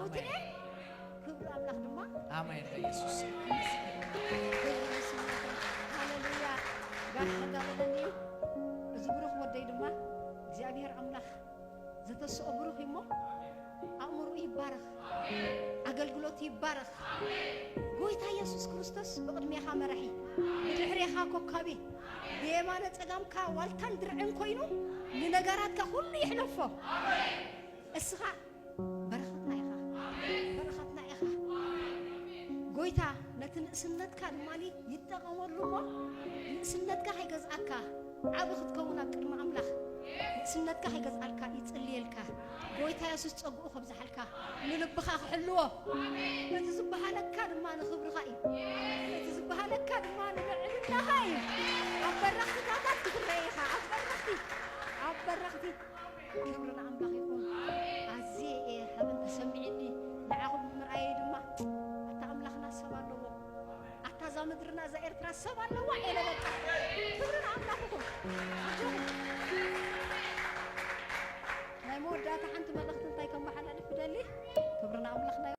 ክብሪ ኣምላኽ ድማ ኣሜን። በኢየሱስ ሃሌሉያ። ጋሽ እንዳበለኒ እዩ። እዚ ብሩኽ ወደይ ድማ እግዚኣብሔር ኣምላኽ ዘተስኦ ብሩኽ እሞ ኣእምሮኡ ይባረኽ፣ ኣገልግሎቱ ይባረኽ። ጎይታ ኢየሱስ ክርስቶስ ብቕድሜኻ መራሒ፣ ብድሕሬኻ ኮካቢ፣ ብየማነ ጸጋምካ ዋልታን ድርዕን ኮይኑ ንነገራትካ ኩሉ ይሕለፎ። እስኻ በረኸትና ኢኻ፣ በረኸትና ኢኻ። ጎይታ ነቲ ንእስነትካ ድማ ይጠቐመሉ እሞ ንእስነትካ ከይገዝኣካ ዓቢ ክትከውን ኣብ ቅድሚ ኣምላኽ ንእስነትካ ከይገዝኣልካ ይጽልየልካ። ጎይታ የሱስ ጸግኡ ከብዝሓልካ፣ ንልብኻ ክሕልዎ። እቲ ዝበሃለካ ድማ ንኽብርኻ እዩ። እቲ ዝበሃለካ ድማ ንልዕልናኻ እዩ። ኣብ በረኽትታታት ክትረአ ኢኻ። ኣብ በረኽቲ ኣብ በረኽቲ ክብሪ ንኣምላኽ ይኹን። ኣዝየ እየ ሃብን ተሰሚዕኒ። ንዓኹም ብምርኣየይ ድማ ኣታ ኣምላኽና ሰብ ኣለዎ፣ ኣታ እዛ ምድርና እዛ ኤርትራ ሰብ ኣለዋ ኢለ በቃ